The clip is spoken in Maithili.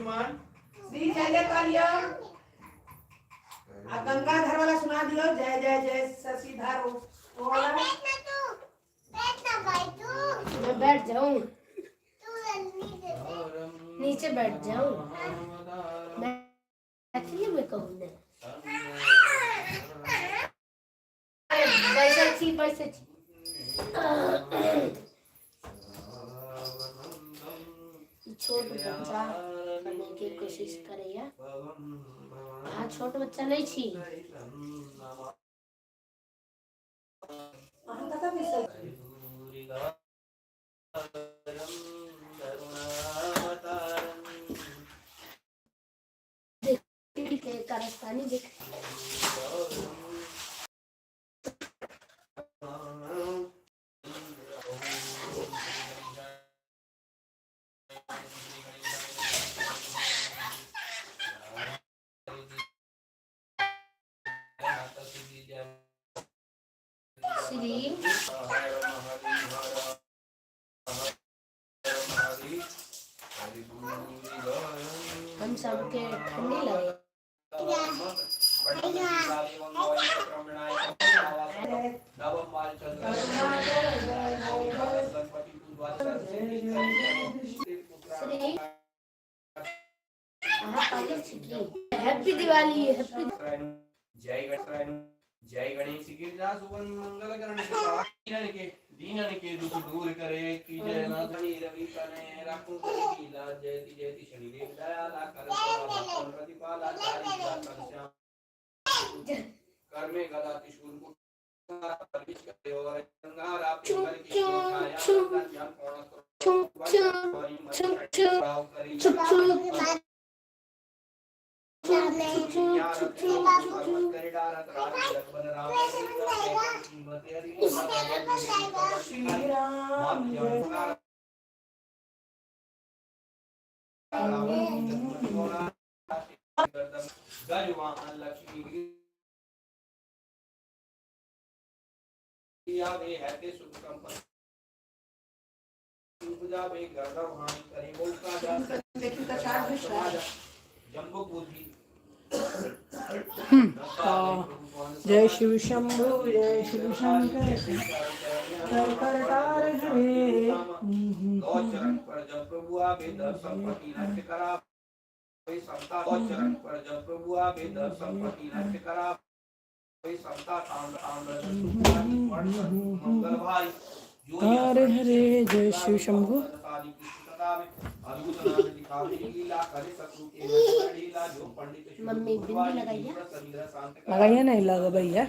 सुमन। श्री जय जय कर लियो आ गंगाधर वाला सुना दियो, जय जय जय शशिधर वो वाला। मैं बैठ जाऊं, नीचे बैठ जाऊं? मैथिली में कहूँ ने? अरे बैसल छी, बैसल छी। ई छोट बच्चा करने के कोशिश करैया। अहाँ छोट बच्चा नहीं छी। अहाँ कतऽ बैसल छी? के कारस्तानी देख। श्री हम सबके ठंडी लगे। श्री अहाँ पागल छी की? Happy Diwali, happy. जय गणेश, जय गणेश गिरिजा सुवन मंगल करण, दीनन के दीनन के दुख दूर करे, की जय नाथ रवि तने राखो लीला, जयति जयति शनि देव दयाला, कर भक्तन प्रतिपाला, चारि श्याम कर में गदा त्रिशूल को परविश करे और अंगारा पिंगल की छाया चुं चुं चुं चुं चुं चुं चुं चुं चुं चुं। श्री राम जय। लक्ष्मी उपजावे गर्दभ हानि करे बहु का देखियौ तऽ चार मिश्रा। जम्बू बुद्धि। जय शिव शंभु, जय शिव शंकर, करतार हरे। दो चरण पर जब प्रभु आवे, दस संपत्ति नष्ट करा समता। दो चरण पर जब प्रभु आवे, दस संपत्ति नष्ट करा समता। तांड तांड मंगल भाई। हरे हरे, जय शिव शंभु। मम्मी बिंदी लगाइए। लगाइए, नहीं लगबैया।